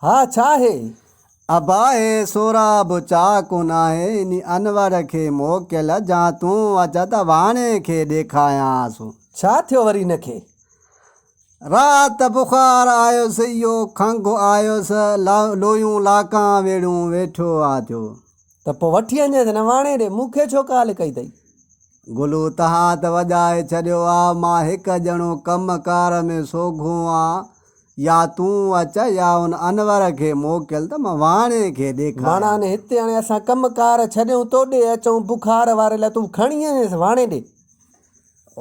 ها ڇا آهي؟ ابا هي سهراب چاڪ ناهي انهي انور کي موڪل جان تون اچ ته واڻي کي ڏيکايانس. ڇا ٿيو وري هن کي؟ رات بخار آيس اهو کنگهه آيس لويون لاڪان ويڙهيون ويٺو آ ٿيو. ته پوء وٺي وڃيس نه واڻي ڏي مون کي ڇو ڪال ڪئي اٿئي؟ گلو تهان ته وڄائي ڇڏيو آ مان هڪ ڄڻو ڪم ڪار ۾ سوگهو آن يا تون اچ يا ان انور کي موڪل ته مان واڻي کي ڏيکاريان. معنيٰ هتي هاڻي اسان ڪم ڪار ڇڏيون توڏي اچون بخار واري لاء تون کڻي وڃيس واڻي ڏي.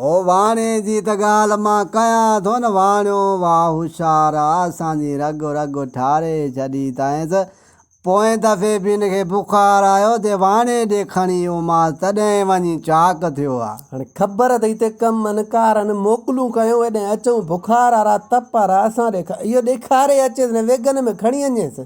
او واڻي جي ته ڳالهه مان ڪيان ٿو نه واڻيو واهه هوشيار آ اسان جي رڳ رڳ ٺاري ڇڏي تائنس پوئين دفعي به هن کي بخار آيو تي واڻي ڏي کڻي ويومانس تڏهن وڃي چاڪ ٿيو آ. هاڻي خبر اٿئي ته ڪمن ڪارن موڪلون ڪيون هيڏانهن اچون بخار وارا تپ وارا اسان ڏي اهو ڏيکاري اچيس نه ويگن ۾ کڻي وڃيس.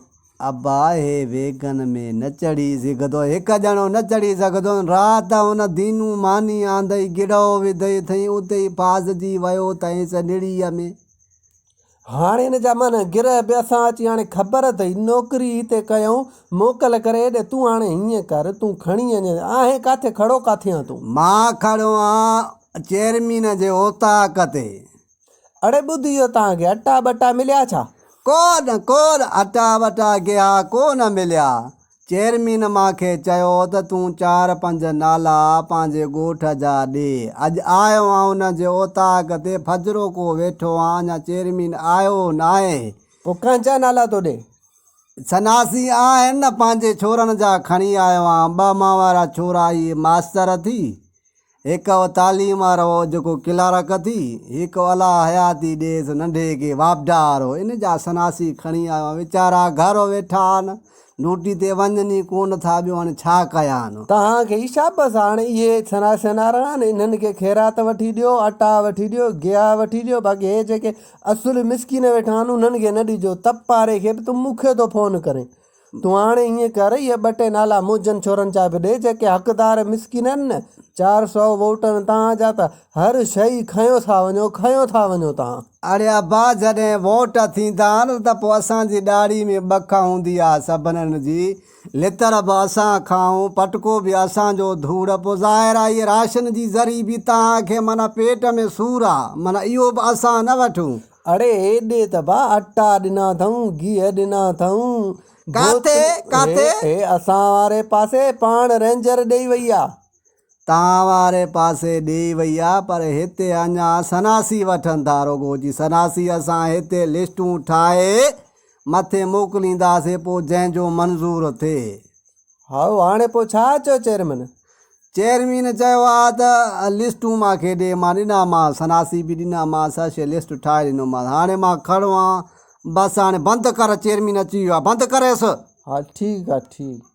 ابا هي ويگن ۾ نه چڙهي سگهندو هڪ ڄڻو نه چڙهي سگهندو رات هن دينو ماني آندئي گڙهو وڌئي اٿئي اتي ئي ڦاسجي ويو اٿئيس نڙيء ۾. هاڻي هن جا من گرهه به اسان اچي هاڻي خبر اٿئي نوڪري هتي ڪيائون موڪل ڪري هيڏي تون هاڻي هيئن ڪر تون کڻي وڃ آهين ڪاٿي کڙو ڪاٿي آن تون. مان کڙو آن چيئرمين جي اوطاق تي. اڙي ٻڌ اهو توهان کي اٽا ٻٽا مليا ڇا؟ ڪونه ڪونه اٽا ٻٽا گيها ڪونه مليا. چيئرمين مان کي چيو ته تون چار پنج نالا پنهنجي ڳوٺ جا ڏي. اڄ آيو آن ان جي اوطاق تي فجرو ڪو ويٺو آن اڃا چيئرمين آيو ناهي. پوء ڪنهن جا نالا ٿو ڏي؟ سناسي آهن نه پنهنجي ڇورن جا کڻي آيو آن ٻه مان وارا ڇورا اهي ماستر ٿي هڪ او تعليم وارو جيڪو ڪلارڪ ٿي، هڪ الله حياتي ڏيس ننڍي کي واپڊا وارو، ان جا سناسي کڻي آيو آهيان، ويچارا گهر ويٺا آهن، ڊيوٽي تي وڃن ئي ڪونه ٿا، ٻيو هاڻي ڇا ڪيان. توهان کي ئي شابس هاڻي اهي سناسين وارا آهن، انهن کي خيرات وٺي ڏيو، اٽا وٺي ڏيو، گيها وٺي ڏيو، باقي هي جيڪي اصل مسڪين ويٺا آهن، انهن کي نه ڏجو، تپاري کي به تون مون کي ٿو فون ڪرين. تون هاڻي ائين ڪر، اهي ٻه ٽي نالا منهنجن ڇورن جا به ڏي، جيڪي حقدار مسڪين آهن نه، 400 ووٽ آهن توهان جا ته هر شيء کنيو ٿا وڃو، کنيو ٿا وڃو توهان. اڙي ابا جڏهن ووٽ ٿيندا آهن ته پوء اسان جي ڏاڙهي ۾ ٻک هوندي آهي سڀنن جي، لتر به اسان کائون، پٽڪو به اسان جو ڌوڙ، پوء ظاهر آهي اهي راشن جي ذري به توهان کي معنيٰ پيٽ ۾ سور آهي، معنيٰ اهو به اسان نه وٺون. اڙي ايڏي ته با اٽا ڏنا اٿئون، گيهه ڏنا اٿئون. ڪاٿي ڪاٿي؟ هي اسان واري پاسي پاڻ رينجر ڏيئي وئي آ. توهان واري پاسي ڏيئي وئي آ پر هتي اڃا سناسي وٺن ٿا رڳو جي سناسي اسان هتي لسٽون ٺاهي مٿي موڪلينداسي پو جنهن جو منظور ٿئي. هائو هاڻي پوء ڇا چيو چيئرمين؟ چيئرمين چيو آ ته لسٽون مان کي ڏي، مان ڏنامانس، سناسي به ڏنامانس، هر شيء لسٽ ٺاهي ڏنومانس، هاڻي مان کڙو آن، بس هاڻي بند ڪر، چيئرمين اچي ويو آ، بند ڪريس. ها ٺيڪ آ ٺيڪ.